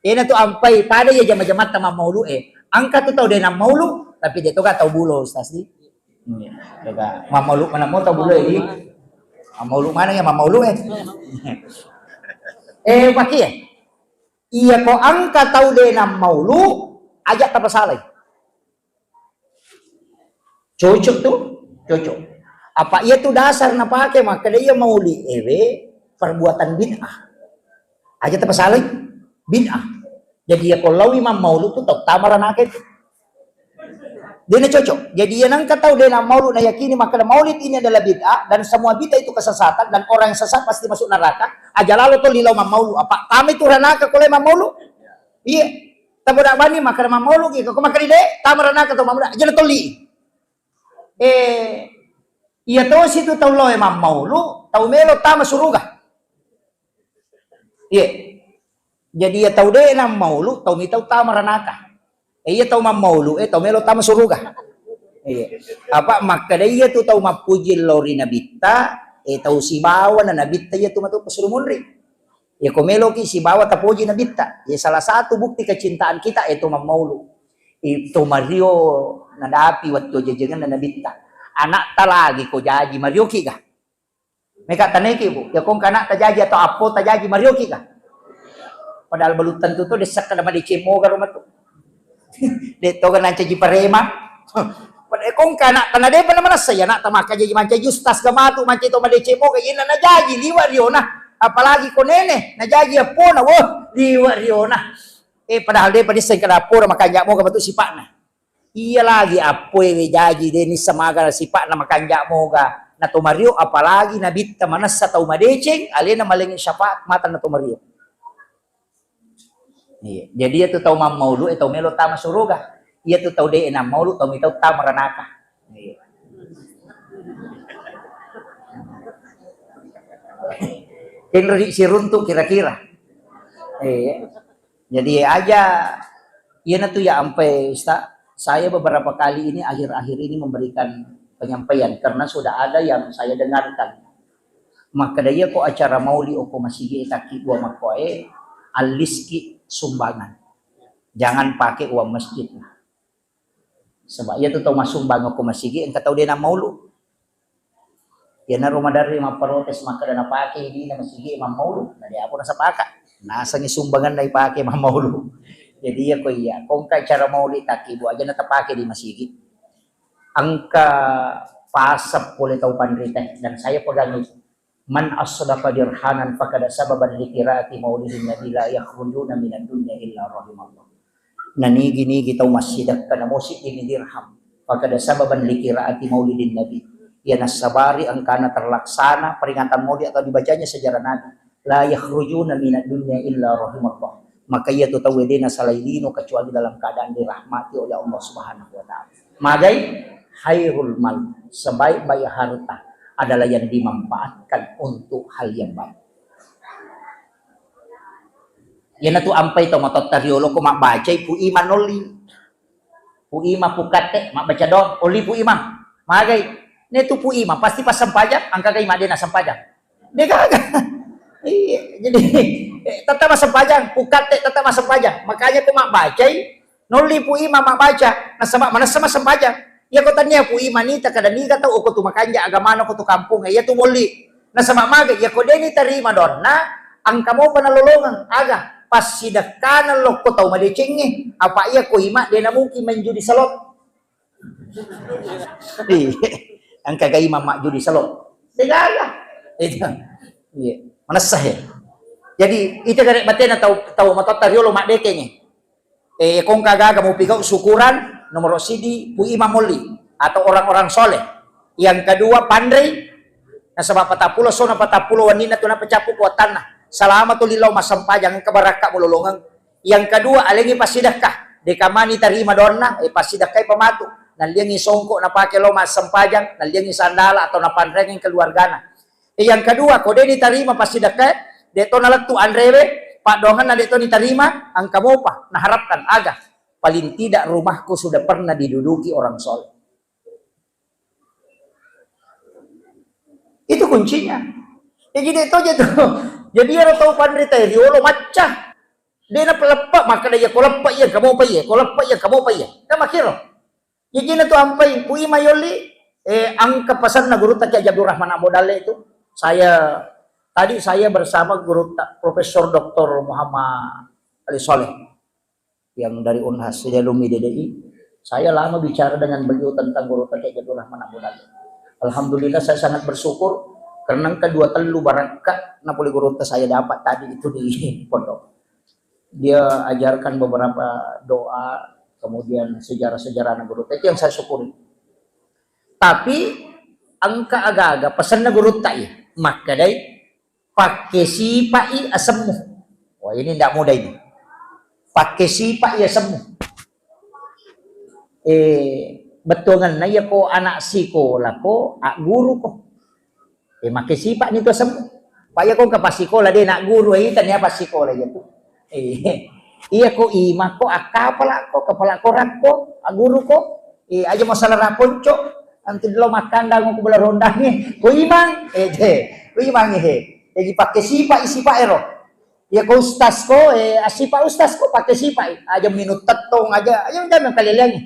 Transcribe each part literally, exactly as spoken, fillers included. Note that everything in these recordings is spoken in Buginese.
Ena tu ampai pada iya jama-jamatta mammaulu e. Angka tu tau de nammaulu, tapi de toga tau bulo, Ustaz, di. Iya, toga. Mammaulu mana mo tau bulo e, di. Mammaulu mana ya mammaulu e. Eh, paki ya. Iya ko angka tau de nammaulu, aja tapasalai. Cocok tu? Cocok. Apa iya tu dasar napake makkeda iya mauli ewe perbuatan bid'ah. Aja tapasalai bid'ah. Jadi iya ko lawi mammaulu tu tau tamaranaka itu. Dena cocok. Jadi iya nangka tau dena maulu nayakini makkeda maulid ini adalah bid'ah dan semua bid'ah itu kesesatan dan orang yang sesat pasti masuk neraka. Aja lalo tolli lao mammaulu. Apa tama itu ranaka ko lai mammaulu? Iya. Taboda bani makkeda mammaulu ki, ko makkeda de, tamaranaka tau mammaulu. Aja tolli. Eh, iya tosi tu tau lao mammaulu, tau melo tama suruga. Iya. Jadi iya tau de nammaulu, tau mitau tamaranaka. Eh, iya tau mammaulu, eh, tau melo tama suruga. Iya. Apa makkeda iya tu tau mappuji lao ri nabitta, eh, tau sibawa na nabitta iya tu matu pesurumunri. Iya ko meloki sibawa tapoji nabitta. Iya salah satu bukti kecintaan kita, eh, to mammaulu. Eh, to mario nadapi wattu jajangan nabitta. Anakta lagi ko jaji marioki ga? Meka taneki, Bu. Ya kong kana tajaji atau apo tajaji marioki ka? Padahal belum tentu tu desa kada madeceng moga rumah tu. De toga nancaji parema. Padahal kong kana tana depa na manassa ya nak tamaka jaji mancaji ustas ga matu mancaji to madeceng moga ina najaji liwa riona. Apalagi ko nene najaji apona, wah, liwa riona. Eh, padahal depa desa kada apona makanja moga matu sipakna. Iya lagi appoe we jaji de nissa maga sipakna makanja moga na to mario, apalagi nabitta manessa tau madeceng alena malengi syafaat mata na to mario. Iya. Jadi iya tu tau mammaulu e tau melo tama suruga. Iya tu tau de nammaulu tau mitau tama ranaka. Iya. Kenro di siruntu kira-kira. Iya. Jadi aja, iyanatu ya ampai Ustaz, saya beberapa kali ini akhir-akhir ini memberikan penyampaian karena sudah ada yang saya dengarkan. Makkeda iya ko acara mauli oko masigi e takki dua makkoe, alliski sumbangan. Jangan pakai uang masjid. Saba iya tu tau massumbang ko masigi engka tau de nammaulu. Iyanaro maderri mapprotes makkeda napake dina masigi mammaulu, na de apa nasapaka. Nasengi sumbanganna ipake mammaulu. Jadi iya ko iya, ko engka cara mauli takki dua aja na tapake di masigi. Engka pasep pole tau panrita dan saya pegang itu. Man asdaqa dirhanan fakada sababan likiraati maulidin nabi la yakhrujuna minad dunya illa rahimallah. Nanigi-nigi tau massidekka namosi ini dirham fakada sababan likiraati maulidin nabi. Iya nassabari engkana terlaksana peringatan maulid atau dibacanya sejarah nabi. La yakhrujuna minad dunya illa rahimallah. Maka iya tu tau de nasalai lino kecuali dalam keadaan dirahmati oleh Allah Subhanahu wa taala. Magai khairul mal, sebaik-baik harta adalah yang dimanfaatkan untuk hal yang baik. Iyanatu ampai to matotta riolo ko mabbacai pu imang nolli. Pu imang pu katte mabbaca doang, olli pu imang. Magai. Ne tu pu imang pasti passempajang, engka gai madena sempajang. De gaga. Iya, jadi eh, tetap massempajang, pu katte tetap massempajang. Makanya ko mabbacai Nolli pu imang mabbaca, nasaba manessa massempajang. Iyako tania pu imang nita kada niga tau okko tu makanja agamana okko tu kampong, iyatu molli. Nasaba maga, iyako de nitarima doanna, engka mopa nalolongeng, aga, passidekkana lokko tau madecengnge, apa iyako imang de namungkin main judi salot. Iya. Engka ga imang majjudi salot. De gaga. Itu. Iya. Manessa he. Jadi, ita gare batena tau, tau matotta riolo maddecengnge. Eh, ko engka gaga mupigau syukuran, nomoro sidi, pu imang molli atau orang-orang soleh. Yang kedua, panrei, nasaba patappulo sona patappulo wenninna tu napacappu kuatanna. Salama tu lillau massempajang, engka barakka mulolongeng. Yang kedua, alengi passidekka. Deka mani tarima doanna, eh, passidekkai pamatu. Nalliangi songko napake lo massempajang, nalliangi sandala atau napanrengeng keluargana. Eh, yang kedua, ko de nitarima passidekka, de to nalettu anrewe, paddoangenna de to nitarima, engka mopa naharapkan aga, paling tidak rumahku sudah pernah diduduki orang soleh. Itu kuncinya. Ya, jadi itu aja tuh. Jadi ero tau panrita riolo macca. De' na peleppe', makkeda iya ko leppe' iya kamopa iya, ko leppe' iya kamopa iya. Kan makkiro. Iyajinna tu ampai, Pu Imang Yolli, eh, engka pesanna gurutta Kiai Haji Abdul Rahman Ambo Dalle itu. Saya, tadi saya bersama gurutta Profesor Doktor Muhammad Ali Soleh yang dari Unhas, dia alumni D D I. Saya lama bicara dengan beliau tentang gurutta Kiai Haji Abdul Rahman Ambo Dalle. Alhamdulillah, saya sangat bersyukur karena engka dua tellu barakka na pole gurutta saya dapat tadi itu di pondok. Dia ajarkan beberapa doa, kemudian sejarah-sejarah gurutta. Itu yang saya syukuri. Tapi engka aga-aga pesanna gurutta iya. Makkedai, "Pakke sipa'i asemmu." Wah, ini ndak mudah ini. "Pakke sipa'i asemmu." Eh, bettuangenna iya ko anak sikola ko, agguru ko. Eh, makke sipa'ni tu asemmu. Pa iya ko engka passikola de' na guru, eh, tania passikola iya tu. Eh, iya ko Imang ko, akkapala ko, kapala korakko, agguru ko. Eh, aja masalah raponco, nanti lo makkandang ko bola rondangnge. Ko Imang, eh, de'. Ko Imang, eh. Jadi pakke sipa'i, sipa'ero. Iya ko ustaz ko, eh, assipa' ustaz ko, pakke sipa'i. Aja minum tettong, aja, aja jangan kaleleangngi.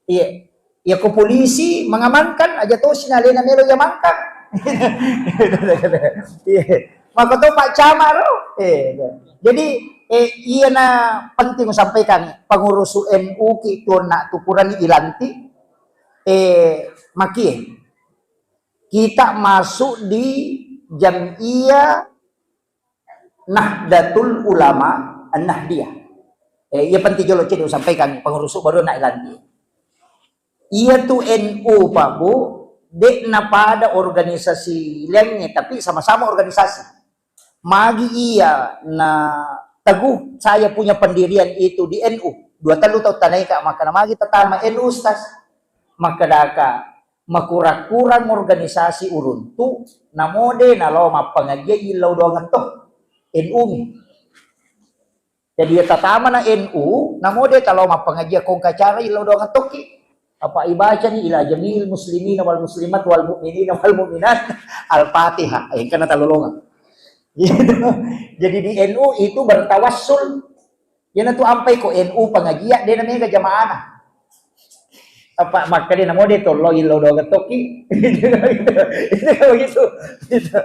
Iya. Iya ko polisi mengamankan, aja tosi na alena melo iamankan. Iya. Maka to Pak Camat ro. Eh, jadi, eh, iya na penting sampaikan pengurus N U ki tuonna tu purani ilanti. Eh, makie. Kita masuk di Jam'iyah Nahdlatul Ulama An-Nahdliyah. Eh, iya penting jolo cedde' sampaikan pengurus baru na ilanti. Iya tu N U, Pak Bu, de' na pada organisasi lainnya, tapi sama-sama organisasi. Magi iya na teguh saya punya pendirian itu di N U. Dua tellu taung tanaika, maka na magi tatama N U, Ustaz. Maka daka, makurang-kurang organisasi uruntu, namo de' nalo mappangajian illau doang to. N U mi. Jadi iya tatamana N U, namo de' talo mappangajian ko engka acara illau doang tokki. Apa ibacani ila jami'il muslimina wal muslimat wal mu'minina wal mu'minat Al-Fatihah. Eh, engka na talolongang. Gitu. Jadi di N U itu bertawassul. Iyana tu ampai ko N U pengajian, de' na mega jamaana. Apa makkeda namo de' tollo illau doang tokki. Itu kan begitu. Gitu.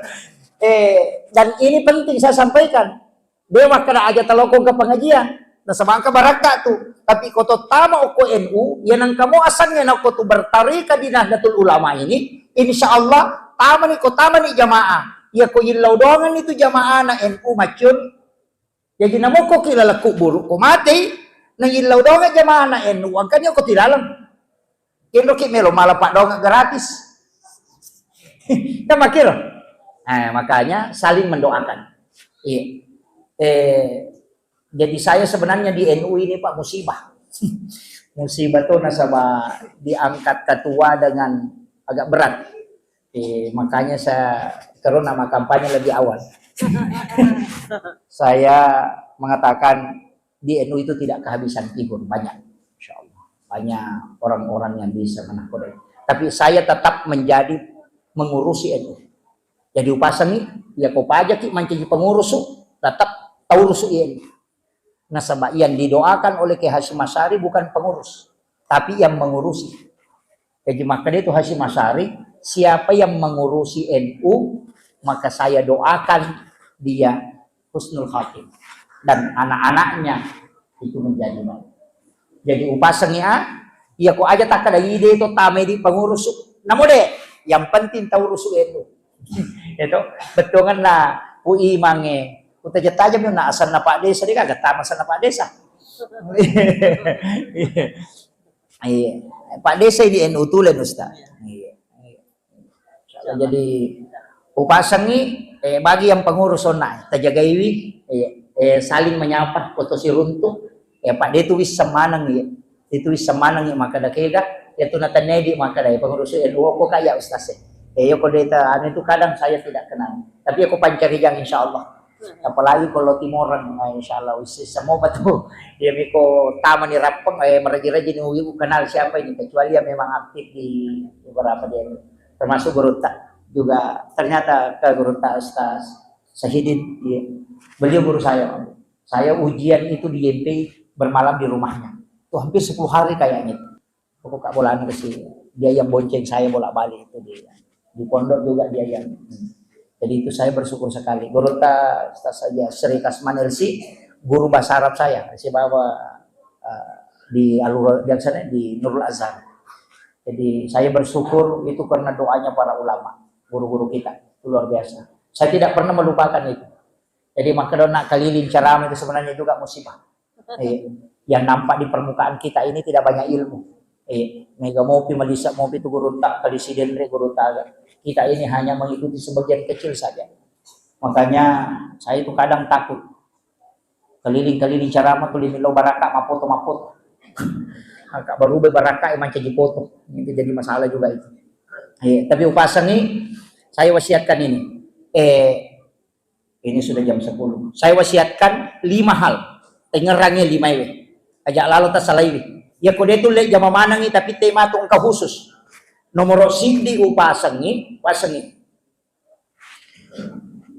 Eh, dan ini penting saya sampaikan. De' makkeda aja talo ko engka pengajian. Nasaba engka barakka tu. Tapi ko to tama okko N U, iya nengka mo asengnge na okko tu bertarika di Nahdlatul Ulama ini, insya Allah tamani ko tamani jamaah. Iya ko illau doangan itu jamaah na N U macun. Jadi namokko ki laleng kuburu ko matei, na illau doangan jamaah na N U, engkani ko tilaleng. Kenro ki melo mala paddoangeng gratis. Kan makkiro. Eh, makanya saling mendoakan. Iya. Eh, jadi saya sebenarnya di N U ini, Pak, musibah. Musibah tuh nasaba diangkat ketua dengan agak berat. Eh, makanya saya terus nama kampanye lebih awal. Saya mengatakan di N U itu tidak kehabisan figur, banyak. Insya Allah. Banyak orang-orang yang bisa menakutkan. Tapi saya tetap menjadi mengurusi N U. Jadi upasangi, ya ko pajaki mancaji pengurus, tetap taurusu N U. Nasaba yang didoakan oleh Kiai Hasyim Asy'ari bukan pengurus, tapi yang mengurusi. Jadi makkeda itu Hasyim Asy'ari, siapa yang mengurusi N U, maka saya doakan dia husnul khatimah. Dan anak-anaknya itu menjadi baik. Jadi upasangi a, iya ko aja takkeda ide to tamai di pengurus. Namo de, yang penting taurusu N U. Itu bettuanna Pu Imangnge. Utaja-tajang na asenna Pak Desa, de gaga tama asenna Pak Desa. Iya. Pak Desa di N U tulen, Ustaz. Iya. Jadi upasangi, eh, bagi yang pengurus onna, tajagaiwi, eh, eh, saling menyapa, foto siruntu, eh, Pak, de tu wisseng maneng, ya. Itu wisseng maneng, ya, makkeda kega, ya, tu natennedi makkeda, ya, pengurus N U ko kak, ya, Ustaz, ya. Eh, ya, ko de ta, anu itu kadang saya tidak kenal. Tapi aku pancari jang, insya Allah. Apalagi kalau Timoreng, nah, insya Allah, wis semua betul. Ya, miko tamani rappeng, eh, meraji-raji ni, uyu kenal siapa ini, kecuali yang memang aktif di beberapa dia. Termasuk gurutta juga, ternyata ke gurutta Ustaz Sahidin, iya. Beliau guru saya. Saya ujian itu di Y M P I, bermalam di rumahnya. Itu hampir sepuluh hari kayaknya. Pokoknya bolanya ke sini. Dia yang bonceng saya bolak-balik itu di, di pondok juga dia yang. Jadi itu saya bersyukur sekali. Gurutta Ustaz saja Sri Kasman L C, guru bahasa Arab saya. Saya bawa, eh, di Alur, di sana, di Nurul Azhar. Jadi saya bersyukur itu karena doanya para ulama, guru-guru kita. Itu luar biasa. Saya tidak pernah melupakan itu. Jadi maka nak keliling ceramah itu sebenarnya juga musibah. Eh, yang nampak di permukaan kita ini tidak banyak ilmu. Eh, mega mopi, melisa mopi itu gurutta, kalisi denre gurutta. Kita ini hanya mengikuti sebagian kecil saja. Makanya saya itu kadang takut. Keliling-keliling ceramah tuh limi lo baraka mapoto-mapoto. Maka baru baraka yang mancaji foto. Itu jadi masalah juga itu. Eh, tapi upasangi, saya wasiatkan ini. Eh, ini sudah jam sepuluh. Saya wasiatkan lima hal. Tengerangi lima iwe. Aja lalo tasalaiwi. Ya kode itu le jama manangi tapi tema tu engka khusus. Nomor siddi upasangi, pasangi.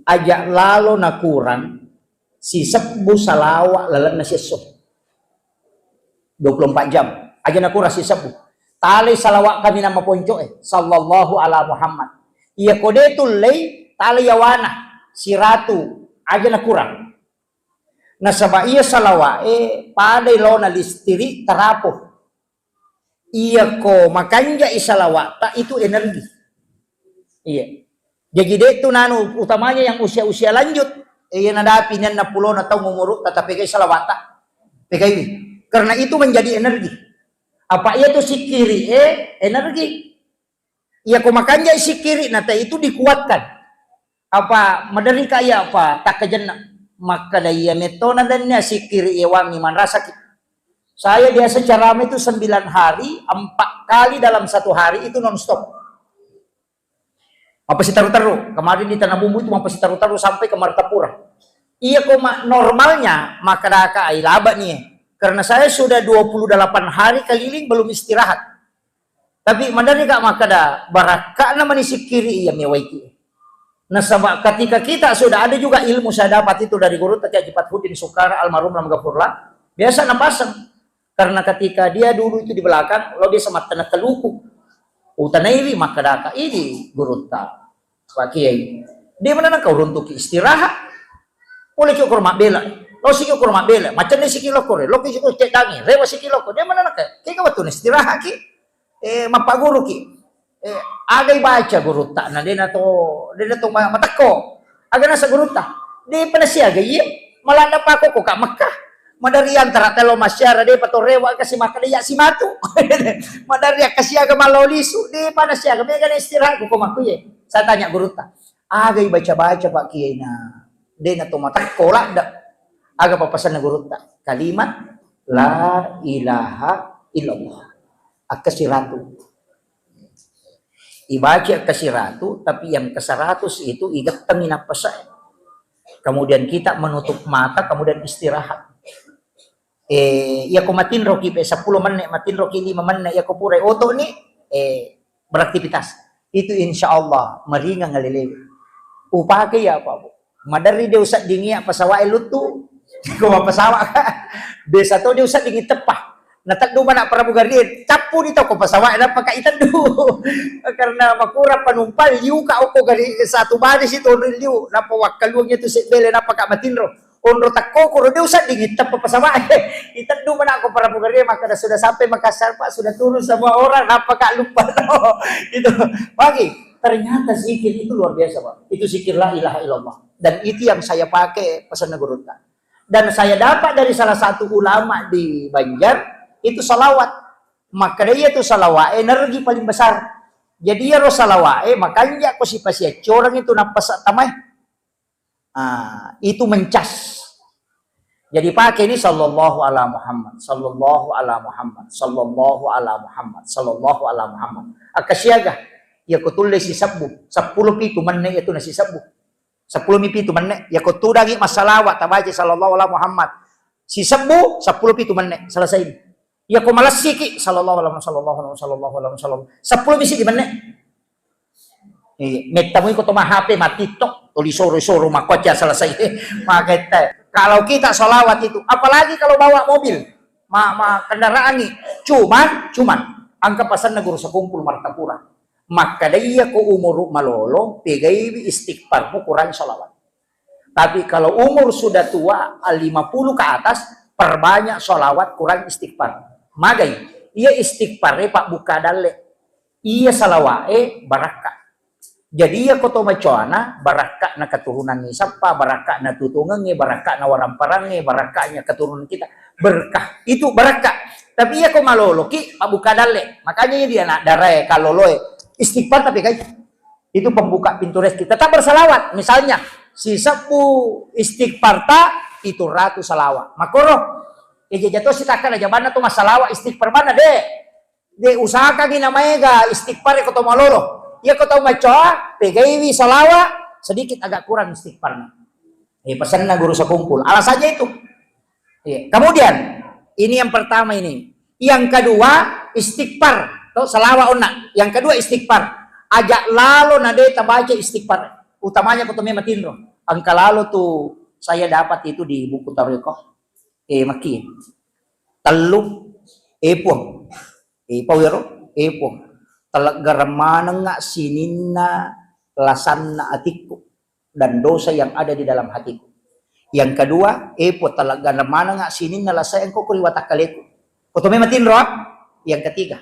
Aja lalo nakurang sisebbu salawa lalenna siesso. Dua puluh empat jam. Aja nakurang sisebbu. Talai salawat kami nama ponco e. Sallallahu ala Muhammad. Iya kode tullei talai yawana siratu aja nakurang. Nasaba iya salawat e padai lona listiri tarapo. Iya ko makanjai salawat ta itu energi. Iya. Jadi de tu nanu utamanya yang usia-usia lanjut. Iya nadapi nenna pulona tau umuru ta tapi kai salawat ta. Pegaiwi. Karena itu menjadi energi. Apa iya tu sikiri eh energi. Iya ko makanjai sikiri nata itu dikuatkan. Apa maderika iya apa takkajenna. Makkada iya metona dennia sikiri iya wangi manrasaki. Saya biasa ceramah itu sembilan hari, empat kali dalam satu hari itu nonstop. Apa sitaru-taru? Kemarin di Tanah Bumbu itu apa sitaru-taru sampai ke Martapura. Iya ko ma- normalnya makkadaka ai laba nih. Karena saya sudah dua puluh delapan hari keliling belum istirahat. Tapi maderika makkada barakka'na mani sikkiri iya mewaiki. Nasaba ketika kita sudah ada juga ilmu saya dapat itu dari guru Kiai Haji Fathuddin Sukara almarhum lam gafurlah. Biasa napasang. Karena ketika dia dulu itu di belakang, lo biasa mattana teluku. Utanaiwi makkadaka ini gurutta. Pak Kiai, de mana naka uruntuki istirahat. Pole ki okoro mabbela. Lo siki okoro mabbela. Macam ni siki lokore. Lo ki siki ceddangi. Rewa siki loko. De mana naka. Kega wettu na istirahat ki. Eh, mappaguru ki. Eh, agai baca gurutta. Na de na to, de na to ma- matekko. Aga nasa gurutta. De pada siaga iye. Malanda pako ko ka Mekah. Madari antara telo masyara de pato rewa kasi makkada iya simatu. Madari akkasiaga mallo lisu. De pada siaga mega na istirahat ko ko makkuye. Saya tanya gurutta. Aga ibaca-baca Pak Kiai na de na to matekko ladda. Aga papasanna gurutta? Kalimat la ilaha illallah. Akkasiratu. Ibaca akkasiratu, tapi yang keseratus itu igettengi nappasa. Kemudian kita menutup mata, kemudian istirahat. Eh, iya ko matinroki pe sepuluh menit, matinroki lima menit, iya ko pura oto ni, eh, beraktivitas. Itu insya Allah meringan ngalelewe. Upake ya apa, Bu? Maderri de useddingi apa sawa'e luttu. Ko mappasawa ka. Biasa to de useddingi teppa. Nateddu mana pramugari, cappu di toko pasawa, nappa ka iteddu. Karena makurang panumpang, liu ka okko gari satu baris itu onrong liu, nappa wakkaluang itu sebbele, nappa ka matinro. Onro takko koro de usedding iteppa pasawa. Iteddu mana ko pramugari, maka sudah sampai Makassar, Pak, sudah turun semua orang, nappa ka lupa. Itu. Pagi, ternyata zikir itu luar biasa, Pak. Itu zikir la ilaha illallah. Dan itu yang saya pakai pesan gurutta. Dan saya dapat dari salah satu ulama di Banjar, itu salawat. Maka dia itu salawat energi paling besar. Jadi ya ro salawat eh makanja ko sipasiaccoreng itu nappasa tamai. Ah, itu mencas. Jadi pakai ini sallallahu ala Muhammad, sallallahu ala Muhammad, sallallahu ala Muhammad, sallallahu ala Muhammad. Akkasiaga, ya ko tulle sisebbu, sepuluh pitu menne itu na sisebbu. Sepuluh mi pitu menne. Yako tudangi massalawa tabaca sallallahu ala Muhammad. Sisebbu, sepuluh pitu menne. Selesai. Yako malessiki sallallahu ala Muhammad, sallallahu ala Muhammad, sallallahu ala Muhammad, sallallahu. Sepuluh mi siddi menne. Iya, mettamui ko to ma H P ma TikTok, tuli soro-soro makkoca selesai. Maketta. Kalau kita salawat itu, apalagi kalau bawa mobil, ma, ma kendaraan nih, cuman, cuman, angka pasanna Guru Sekumpul Martapura. Makkeda iya ko umuru malolo, pegaiwi istighfarmu, kurangi salawat. Tapi kalau umur sudah tua, lima puluh ke atas, perbanyak salawat, kurang istighfar. Magai, iya istighfar, eh, Pak, buka dalle. Iya salawa'e barakka. Jadi iya ko to macoana, barakka'na keturunangnge sappa, barakka'na tutungengnge, barakka'na waramparangnge, barakka'nya keturunan kita. Berkah. Itu barakka. Tapi iya ko maloloki, pabbuka dalle. Makanya iya dia anak darae, kaloloe. Istighfar tapi kai. Itu pembuka pintu rezeki. Tetap bersalawat. Misalnya, sisebbu istighfar ta, itu ratu salawat. Makoro, eh, jajato sitakkala jabanna to massalawa istighfar banna, de. De, usahakangi namaega istighfar ko tau malolo. Iya ko tau macoa, pegaiwi salawa, sedikit agak kurang istighfarna. Eh, pesanna Guru Sekumpul. Alasannya itu. Iya. Kemudian, ini yang pertama ini. Yang kedua, istighfar. Tuh, salawa onna. Yang kedua, istighfar. Ajak lalo nade tabaca istighfar. Utamanya ko tau matinro. Engka lalo tuh saya dapat itu di buku Tarekat. Eh, maki. Tellu, eh, Puang. Eh, pau ero, eh, Puang. Teleggereng manengnga sininna lasanna atikku dan dosa yang ada di dalam hatiku. Yang kedua, eh, Puang, teleggereng manengnga sininna lasa engko ko ri watakkaleku. Ko to matinro, ah? Yang ketiga,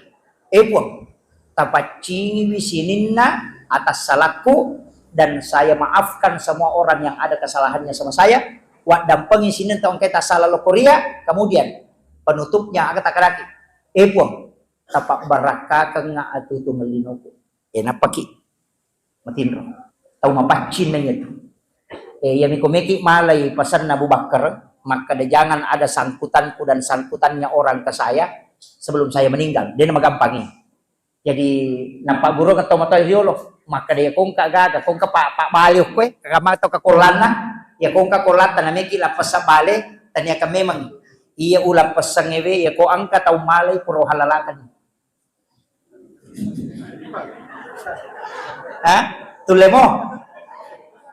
eh, Puang, tapaccingiwi sininna atas salahku dan saya maafkan semua orang yang ada kesalahannya sama saya. Waddampengi sininna tau engkae tassala lokkoria, kemudian penutupnya aga takkadaki, eh, Puang, tapabbarakkakeng atutu mellinoku. Eh, nappaki matinro. Tau mapaccing naiya tu. Eh, iya miko meki malai pasanna Abu Bakar, makkeda, "Jangan ada sangkutanku dan sangkutannya orang ke saya sebelum saya meninggal." Dia magampang. Jadi, nappagurung tau matoa riolo, makkeda, "Iya kongka gaga, kongka pa, pa bale okkoe, kama tau kakollanna, iya kongka kollatta nameki lappessa bale, tania ka memang iya ulappessangnge we, iya ko engka tau malai pura halalakan." Hah? Tullemo?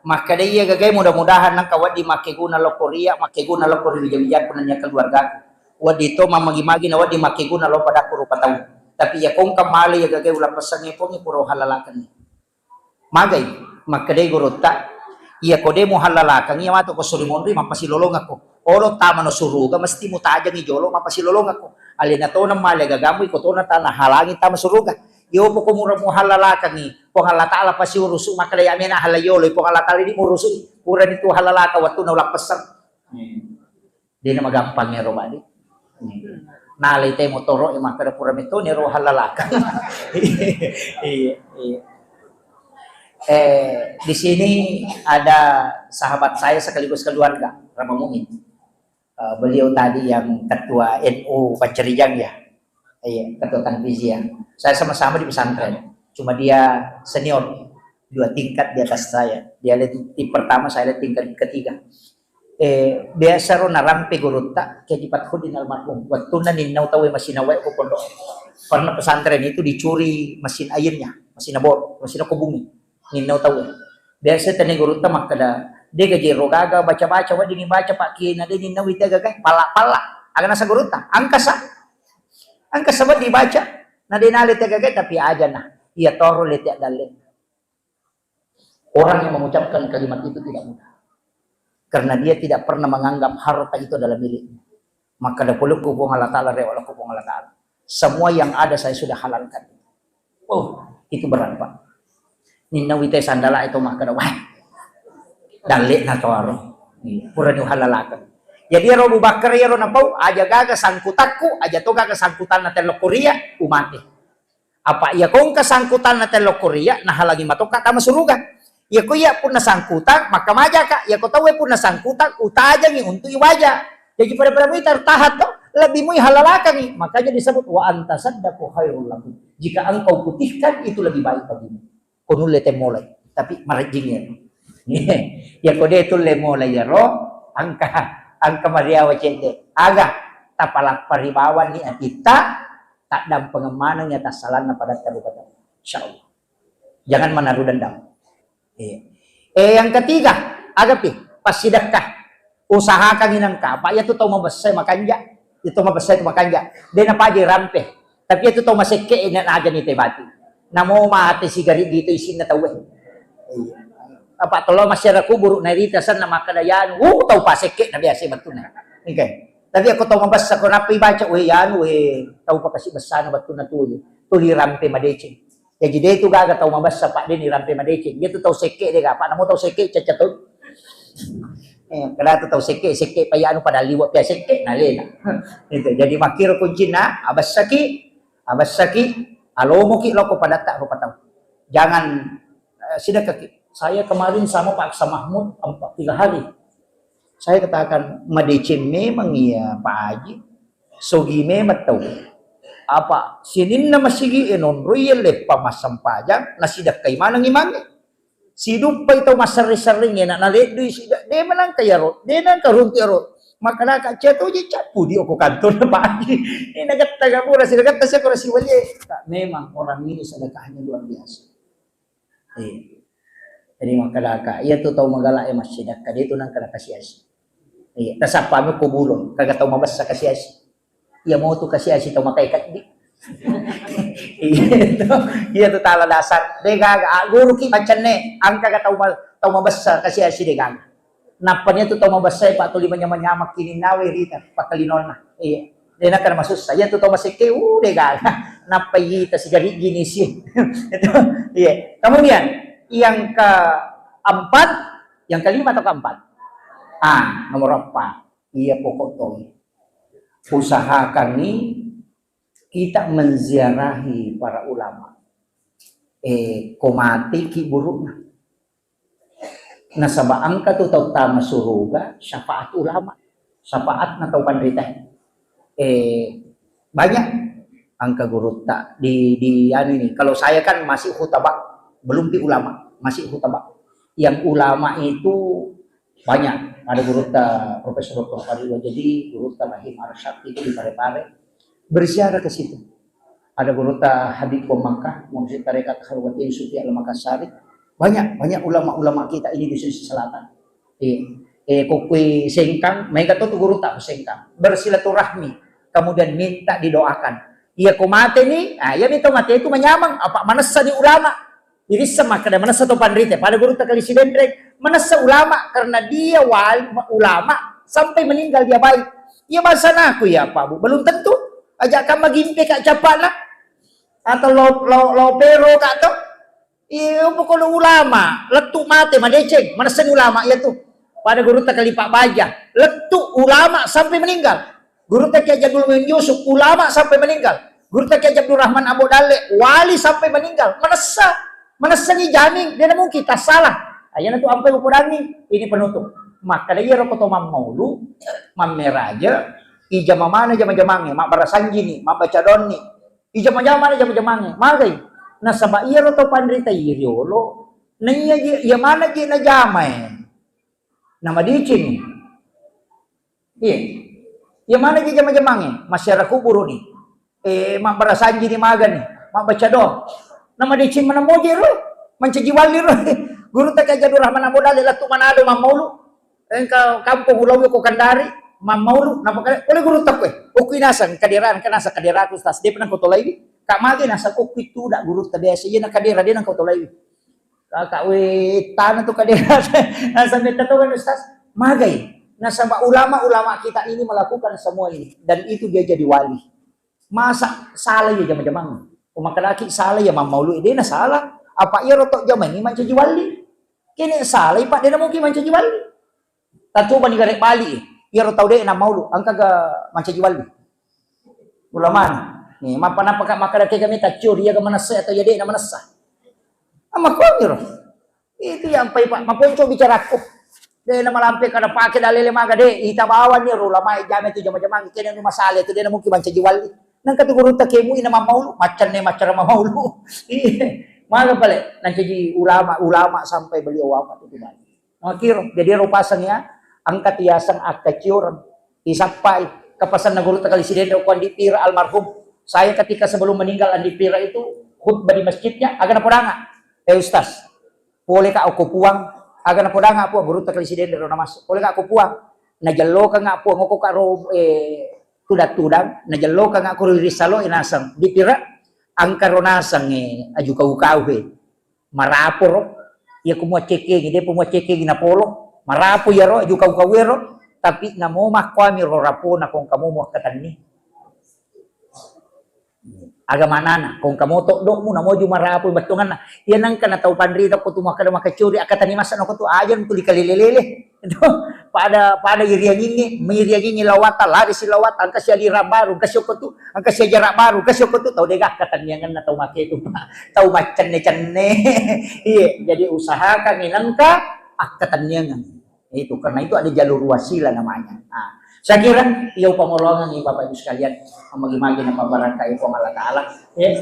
Makkeda iya gagai, mudah-mudahan nengka wedding makkeguna lokko ria, makkeguna lokko ri wija-wijakku nennia keluargaku. Wedding to mammagi-magi na wedding makkeguna lo padakku rupa tau. Tapi iya kongka male iya gagai ulappessangnge pongi pura halalakenni. Magai, makkedai gurutta, "Iya ko de muhallalakang, iya matu ko suri monri mappasilolongakko. Olo tamano suruga mesti mutajangi jolo mappasilolongakko. Alena tona male gagamu iko tona tana halangi tama suruga. Iyo poko mura muhallalakangi, Puang Allah Ta'ala pasti urusu, makkeda ya mena halai yolo, Puang Allah Ta'ala di murusu, purani tu hallalaka wattunna ulappessang." Dena magampang ero, Pak, di. Nalai te motoro e makkeda pura metoni ero hallalakang. Iya, iya. Eh, di sini ada sahabat saya sekaligus keluarga, Rama Muin. Eh, beliau tadi yang ketua N U Pancarijang, ya. Iya, ketua tanfizi, ya. Saya sama-sama di pesantren. Cuma dia senior, dua tingkat di atas saya. Dia di, di pertama, saya di tingkat ketiga. Eh, biasa ro narampe gurutta, Kiai Haji Fathuddin almarhum. Wattunna ninnau tauwe masina wae ko pondok. Karena pesantren itu dicuri mesin airnya, masina bor, masina kobungi. Ninnau tauwe. Biasa tenne gurutta makkeda, "De gaji ro gaga baca-baca, weddingi baca Pak Kiai, na de ninnau ite gaga, palla-palla." Aga nasa gurutta, "Angkasa. Angkasa wedding baca. Na de nale te gaga, tapi aja nah. Iya toro le te dalle." Orang yang mengucapkan kalimat itu tidak mudah. Karena dia tidak pernah menganggap harta itu adalah miliknya. Maka ada pelukku Puang Allah Ta'ala, rewala ku Puang Allah Ta'ala. Semua yang ada saya sudah halalkan. Oh, itu berat, Pak. Ninna wita sandala itu maka ada, wah. Dalle na toro. Iya, pura ni halalakan. Jadi ero Abu Bakar ero napau, aja gaga sangkutakku, aja to gaga sangkutanna tello kuria, umate. Apa iya ko engka sangkutanna tello kuria, nahalangi matokka tama suruga. Iya ko iya punna sangkutang, maka majaka. Iya ko tauwe punna sangkutang, utajangi untuk iwaja. Jadi pada-pada mui tertahan to, lebih mui halalakangi. Makanya disebut wa anta saddaku khairul lakum. Jika engkau putihkan, itu lebih baik bagimu. Ko nulle te molai, tapi marejjing ya. Ya ko de tulle molai ya ro, angka, angka mariawa cedde. Aga, tapalappari bawanni atitta, taddampengeng maneng ya tassalanna pada terubata. Insyaallah. Jangan menaruh dendam. Iya. Eh, yang ketiga, aga pi? Passidekka. Usahakan inangka, apa iya tu tau mabessa makanja, itu mabessa itu makanja. De napaja rampe. Tapi iya tu tau masekke ina najani te bati. Namo mate sigari gitu isinna tau. Iya. Apa tolo masyarakat kuburu narita sanna makkada yanu, uh, tau pasekke na biasa betulna. Oke. Tapi aku tau mabessa ko nappa ibaca, weh yanu, weh tau pakasi bessana betulna tu. Tuli rampe madeceng. Jaji de tu gaga tau mabessa, Pak, de ni rampe madeceng. Iya tu tau sekke de gaga, Pak, namo tau sekke caca tu. Eh, kada tu tau sekke, sekke pa anu pada liwa pia sekke, na lela. Itu. Jadi makkiro kuncinna, abessaki, abessaki, alomoki loko padatta rupa tau. Jangan, eh, sidakkaki. Saya kemarin sama Pak Aksa Mahmud empat, tiga hari. Saya katakan, madeceng memang iya, Pak Haji. Sogi memang tau. Apa sininna masigi e nonroi leppa massempajang, nasidakkai maneng imangnge. Siduppai tau masserring-serring e, na, naleddui sida, de manangka iyaro, de nangka runtu iyaro. Makkedaka, "Cia toje cappu di oko kantor, Pak Haji." Eh, nagetta gapura, sidagetta siako rasiwalie. Tak, memang orang ini sedekahnya luar biasa. Iya. Jadi makkedaka, iya tu tau magala e massidakka, de tu nangka nakasiasi. Iya, tasappami ko bulong, kaga tau mabessa kasiasi. Iya mo tu kasiasi tau makai kaddi. Iya tu, iya tu tala dasar. De gaga, ah, guruki macenne, angka ga tau ma-, tau mabessa kasiasi de gaga. Nappa nia tu tau mabessai, Pak, tuli manyamang-nyamang kininnawe rita, pakkalinonna. Iya. De nakkeda masussa. Iya tu tau masekke, uh, de gaga. Nappa ita sigariggi ni si. Itu, iya. Kemudian, yang keempat, yang kelima atau keempat? Ah, nomor empat. Iya, pokok tong. Usahakan ni kita menziarahi para ulama. Eh, ko mate ki burukna. Nasaba engka tu tau tama suruga syafaat ulama, syafaatna tau panrita. Eh, banyak engka gurutta di, di anu ini. Kalau saya kan masih khutbah, belum pi ulama, masih khutbah. Yang ulama itu banyak. Ada gurutta Profesor Doktor Fadli Wajedi, gurutta Rahim Arsyad itu di Parepare. Berziarah ke situ. Ada gurutta Habib Komangka, Mursyid Tarekat Khalwati Sufi Al Makassari. Banyak, banyak ulama-ulama kita ini di Sulawesi Selatan. Eh, eh, kokui Sengkang, maega to tu gurutta ko Sengkang. Bersilaturahmi, kemudian minta didoakan. Iya ko mate ni, ah, iya mito mate itu manyamang, apa manessa ni ulama. Irisseng makkeda manessa to panrita, pada gurutta Kali Sidenreng, manessa ulama karena dia wali, ulama sampai meninggal dia baik. Iya bahasa naku ya Pak Bu, belum tentu. Aja kan magimpe kak capana atau lo, lo, lo pero kak to. Iya pokoknya ulama, lettu mate madeceng, manessa ni ulama iya tu. Pada gurutta Kali Pak Baja, lettu ulama sampai meninggal. Gurutta Kiai Haji Abdul Muin Yusuf, ulama sampai meninggal. Gurutta Kiai Haji Abdul Rahman Ambo Dalle, wali sampai meninggal. Manessa, manessa ni jamin, de na mungkin tassalah. Ayana tu ampai upodangi, ini penutup. Makkeda iyaro ko to mammaulu, mammeraja, ijama mana jama-jamangnge, mabbarasanjini, mabbaca doanni, ijama-jama mana jama-jamangnge, magai. Nasaba iyaro to panrita iriolo, na iya je, iya mana je najamae. Namadeceng. Iya. Iya mana ji jama-jamangnge? Masyarakat kuburu ni. Eh, mabbarasanji ni magani, mabbaca doa. Namadeceng mana moje ro? Mancaji wali ro. Gurutta Kiai Haji Abdul Rahman Ambo Dalle lettu Manado mammaulu. Engka kampung ulauwi ko Kendari mammaulu. Nappa kale, pole gurutta koe. Okui naseng kaderana, kan naseng kaderaku, Ustaz. De pernah ko tolaiwi. Kak mage naseng okui tu dak gurutta biasa. Iya na kadera de na ko tolaiwi. Kakak, weh, tana tu kadera. Nasaba metta to kan, Ustaz. Magai. Nasaba ulama-ulama kita ini melakukan semua ini dan itu dia jadi wali. Masa salah ya jama-jamang? Umakkedaki salah ya mammaulu, de na salah. Apa iya rotok jama ini mancaji wali? Kene salah, Pak, de na mungkin mancaji wali. Tacobani gare bali, iyaro tau de na maulu, engka ga mancaji wali. Ulama. Ni, mappa-, nappa ka makkeda kega mi taccio, iya ga manessa atau iya de na manessa. Amma kongiro. Itu yang pai, Pak, maponco bicaraku. De na malampe kada pake dalele maga de, ita bawani ro ulama jame tu jama-jamang, kene nu masale tu de na mungkin mancaji wali. Nangka tu gurutta kemu ina mammaulu, maccanne maccara mammaulu. Iya. Maga pale, nancaji ulama, ulama sampai beliau wafat itu banyak. Makiro, jadi ero paseng ya, angkat yaseng akkacioreng. Isappai, kapasanna gurutta Kali Sidenreng ko Andi Pira almarhum. Saya ketika sebelum meninggal Andi Pira itu khutbah di masjidnya, aga napodanga. Eh Ustaz, pole ka okko Puang, aga napodanga Puang, gurutta Kali Sidenreng ro namassu. Pole ka okko Puang. Najellokangnga Puang okko ka ro, eh, tudang-tudang, najellokangnga ko ri salo e naseng. Dipira angka ro naseng, eh, aju kau-kau, eh. Marapo ro, iya ko muaccekengi, depa muaccekengi napolo. Marapo iyaro aju kau-kau ero, tapi namo makkuami ro rapona kong kamu muakkatenni. Aga manana, kong kamo toddo'mu, namoju marapu bettuanganna. Iya nengka na tau panrita ko tu makkeda makkacuri, akkatenni masa nako tu aja tuli kalele-lele. Itu pada, pada iriangingi, miriangingi lawata, lari si lawata, engka si aliran baru, engka si okko tu, engka si ajaran baru, engka si okko tu, tau dega akkatenniangenna tau make tu, tau maccenne-cenne. Iya, jadi usahakan nengka akkatenniangen. Itu, karena itu ada jalur wasilah namanya. Nah, saya kira iya upamoloangengngi Bapak Ibu sekalian, magi-magi napabarakkai Puang Allah Taala. Ya.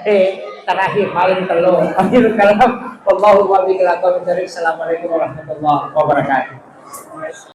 Eh, terakhir, paling telo. Akhirul kalam. Wallahu muwaffiq ila aqwamit thariq. Assalamualaikum warahmatullahi wabarakatuh.